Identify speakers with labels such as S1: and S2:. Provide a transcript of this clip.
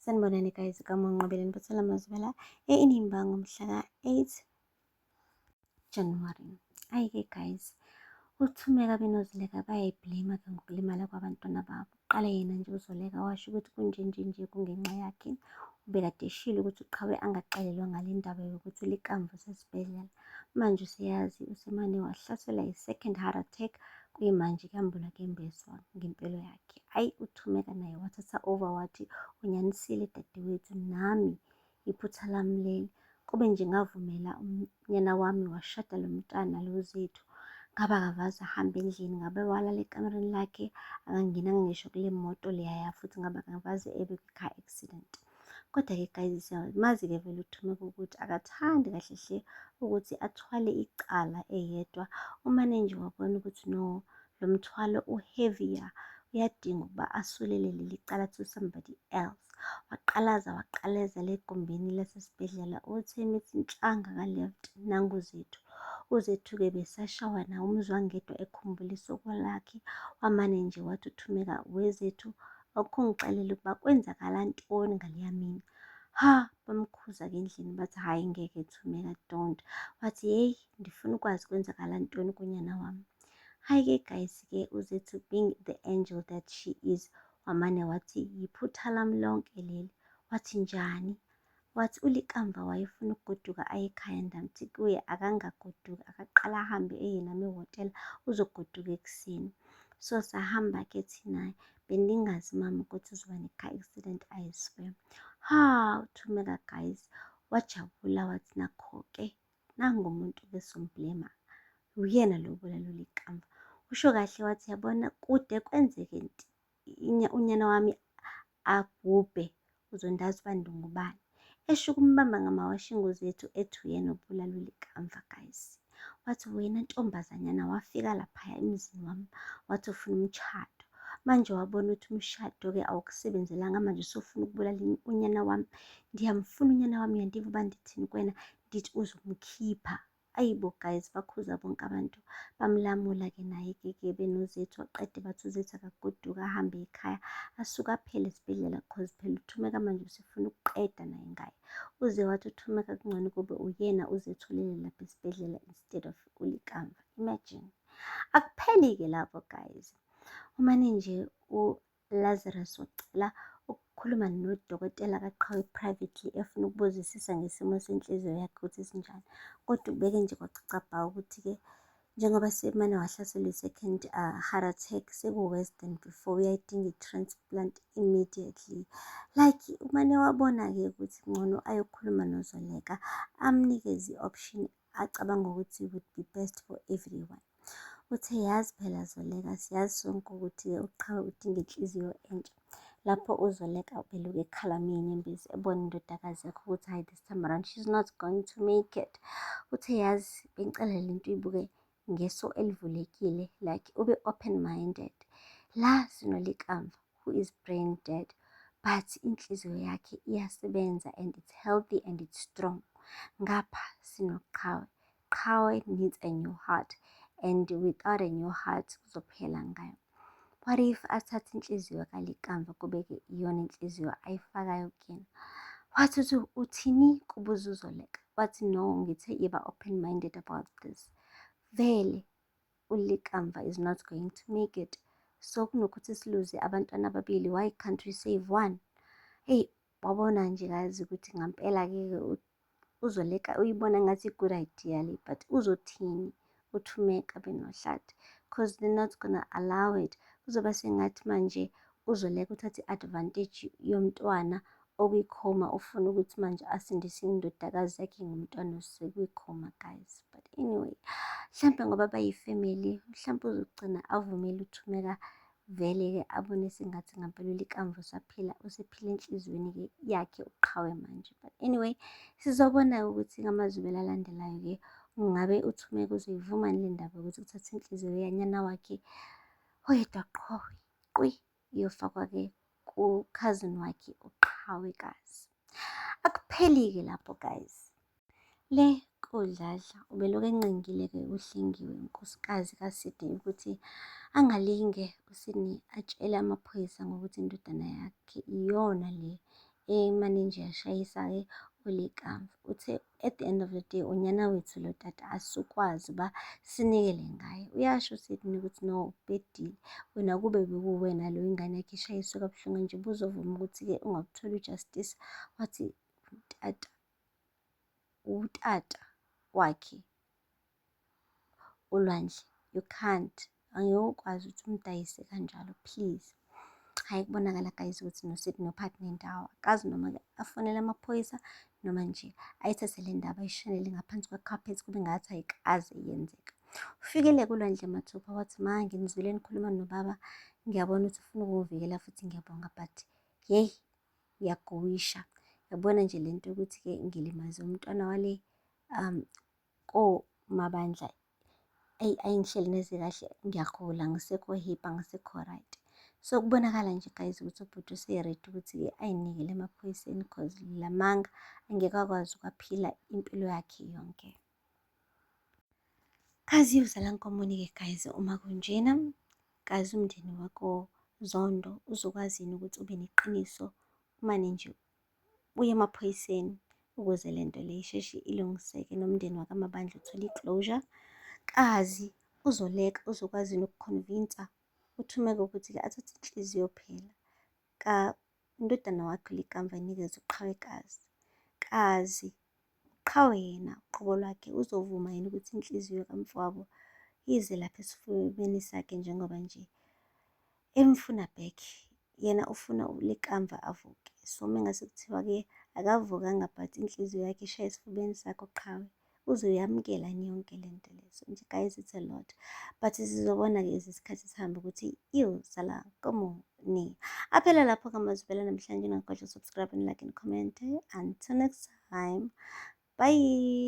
S1: Sanibonani guys, kaMonqobile niphathela amazwela e-Inimba ngomhla ka-8 January. Ayi-ke guys, uThumeka benoZoleka bayayi-blame-a-ke ngokulimala kwabantwana babo. Qale yena nje uZoleka washo ukuthi kunje nje nje kungenxa yakhe. Ubekade eshilo ukuthi uQhawe angaxelelwa ngale ndaba yokuthi uLikamva usesibhedlela. Manje useyazi usemane wahlaselwa i-second heart attack, kuyimanje kuyambulwa kuyembeswa ngempilo yakhe. Ayi, uThumeka naye wathatha over wathi unyanisile dadewethu, nami iphutha lami leli. Kube nje ngavumela unyana wami washada lo mntwana lo Zethu, ngabe akavaze ahambe endlini, ngabe walala ekamereni lakhe, akangenanga ngisho kule moto leyaya, futhi ngabe akavaze ebe kwi-car accident. Kodwa-ke guys, siyamazi-ke vele uThumeka ukuthi akathandi kahle hle ukuthi athwale icala eyedwa. Umane nje wabona ukuthi no, lo mthwalo u-heavier, uyadinga ukuba asulele leli cala to somebody else. Waqalaza waqalaza le gumbini lasesibhedlela, uthi emithi nhlanga ka-left nangu uZethu. UZethu-ke besashawa nawo umzwangedwa ekhumbula isoko lakhe. Wamane nje wathi uThumeka, weZethu, awukho ungixelele ukuba kwenzakala ntoni ngaleya mini. Ha, bamkhuza-ke endlini bathi hhayi ngeke Thumeka, don't. Wathi hheyi, ndifuna ukwazi kwenzakala ntoni kunyana wami. Hhayi-ke guys-ke uZethu being the angel that she is, wamane wathi yiphutha lami lonke leli. Wathi njani? Wathi uLikamva wayefuna ukugoduka aye ekhaya, ndamthi kuye akangagoduki, akaqala ahambe eye nami ehhotela, uzogoduka ekuseni. So sahamba-ke thina, bendingazi mama ukuthi uzoba ne-car accident, I swear. Ha, uThumeka guys wajabula wathi nakho-ke nangu umuntu besomblema, uyena lo obulala uLikamva. Usho kahle wathi yabona kude kwenzeke unyana wami abhubhe, uzondazi uba ndingubani. Esho ukumbamba ngamawashingo Zethu ethi uyena obulala uLikamva guys. Wathi wena ntombazanyana wafika laphaya emzini wami wathi ufuna umshado. Manje wabona ukuthi umshado-ke awukusebenzelanga, manje usufuna ukubulala unyana wami. Ndiyamfuna unyana wami, uyandiva uba ndithini kuwena, ndithi uzomkhipha. Ayibo guys, bakhuza bonke abantu, bamlamula-ke naye-ke ke benoZethu. Waqede bathi uZethu akagoduka ahambe ekhaya, asuke aphele esibhedlela cause phela uThumeka manje usefuna ukuqeda naye ngaye. Uze wathi uThumeka kungcono kube uyena uZethu olele lapha esibhedlela instead of uLikamva. Imagine. Akupheli-ke lapho guys. Umane nje uLazarus wacela ukukhuluma nodokotela kaQhawe privately, efuna ukubuzisisa ngesimo senhliziyo yakhe ukuthi sinjani. Kodwa ubeke nje kwacaca bha ukuthi-ke njengoba semane wahlaselwa i-second heart attack, seku-worse than before, uyayidinga i-transplant immediately. Like umane wabona-ke ukuthi ngcono ayokhuluma noZoleka, amnikeze i-option acabanga ukuthi would be best for everyone. Uthe yazi phela Zoleka, siyazi sonke ukuthi uQhawe udinga inhliziyo entsha. Lapho uZoleka ubelokhu ekhala inyembezi ebona indodakazi yakhe ukuthi hhayi, this time around she's not going to make it. Uthe yazi bengicela le nto uyibuke ngeso elivulekile, like ube open minded. La sinoLikamva who is brain dead, but inhliziyo yakhe iyasebenza and it's healthy and it's strong. Ngapha sinoQhawe, Qhawe needs a new heart, and without a new heart kuzophela ngayo. What if athathe inhliziyo kaLikamva kube-ke iyona inhliziyo ayifakayo kuyena? Wathi uthi uthini, kubuza uZoleka. Wathi no, ngithe iba open minded about this. Vele uLikamva is not going to make it. So kunokuthi siluze abantwana ababili, why can't we save one? Hey, wabona nje kazi ukuthi ngampela-ke uZoleka uyibona ngathi i-good idea le, but uzothini uThumeka benoHlathi? Cause they're not gonna allow it. Kuzoba sengathi manje uZoleka uthatha i-advantage yomntwana okwi-coma, ufuna ukuthi manje asindise indodakazi yakhe ngomntwana osekwi-coma guys. But anyway, mhlampe ngoba bayi-family, mhlampe uzogcina avumele uThumeka vele-ke abone sengathi ngampela uLikamva usaphila, usephila enhliziyweni-ke yakhe uQhawe manje. But anyway, sizobona ukuthi ngamazwibela alandelayo-ke ngabe uThumeka uzoyivuma le ndaba yokuthi kuthathwe inhliziyo yanyana wakhe oyedwa qho qwi iyofakwa-ke ku-cousin wakhe uQhawekazi. Akupheli-ke lapho guys. Le kuDladla ubelokhu encengile-ke uHlengiwe, unkosikazi kaSydney, ukuthi angalinge uSydney atshele amaphoyisa ngokuthi indodana yakhe iyona le Emane nje yashayisa-ke uLikamva. Uthe at the end of the day unyana wethu lo tata, asukwazi uba sinikele ngaye. Uyasho uSydney ukuthi no, ubhedile wena, kube bekuwena lo ingane yakhe ishayiswe kabuhlungu nje, ubuzovuma ukuthi-ke ungakutholi u-justice? Wathi utata, utata wakhe uLwandle, you can't, angeke ukwazi ukuthi umdayise kanjalo, please. Hhayi, kubonakala guys ukuthi noSydney uphakathi nendawo, akazi noma-ke afonele amaphoyisa noma nje ayithathe le ndaba ayishanele ngaphansi kwe-carpet kube ngathi ayikaze yenzeka. Ufikele kuLwandle mathupha wathi, ma, nginizwile nikhuluma nobaba, ngiyabona ukuthi ufuna ukungivikela futhi ngiyabonga, but yeyi, uyagowisha, yabona nje lento yokuthi-ke ngilimaze umntwana wale koMabandla, eyi, ayingihleli neze kahle, ngiyagula, angisekho happy, angisekho right. So kubonakala nje guys ukuthi ubhuti use-ready ukuthi-ke ayinikele emaphoyiseni, cause lamanga angeke akwazi ukwaphila impilo yakhe yonke. Kazi uzala nkomoni-ke guys uma kunjena? Kazi umndeni wako Zondo uzokwazi yini ukuthi ube neqiniso, umane nje uye emaphoyiseni ukuze le nto le isheshe ilungiseke nomndeni wakaMabandla uthole i-closure? Kazi uZoleka uzokwazi yini uku-convince-a uThumeka ukuthi-ke athathe inhliziyo phela kandodana wakhe uLikamva ayinikeze uQhawekazi? Kazi uQhawe yena uqobo lwakhe uzovuma yini ukuthi inhliziyo kamfowabo ize lapha esifubeni sakhe njengoba nje emfuna back? Yena ufuna uLikamva avuke. So mengase kuthiwa-ke akavukanga but inhliziyo yakhe ishaya esifubeni sakhe uQhawe, uzoyamukela yini yonke le nto le? So nje guys, it's a lot, but sizobona-ke isikhathi sihamba ukuthi iyozala nkomoni. Aphela lapho kamazwi namhlanje. Ungakhohlwa subscribe and like and comment. Until next time, bye.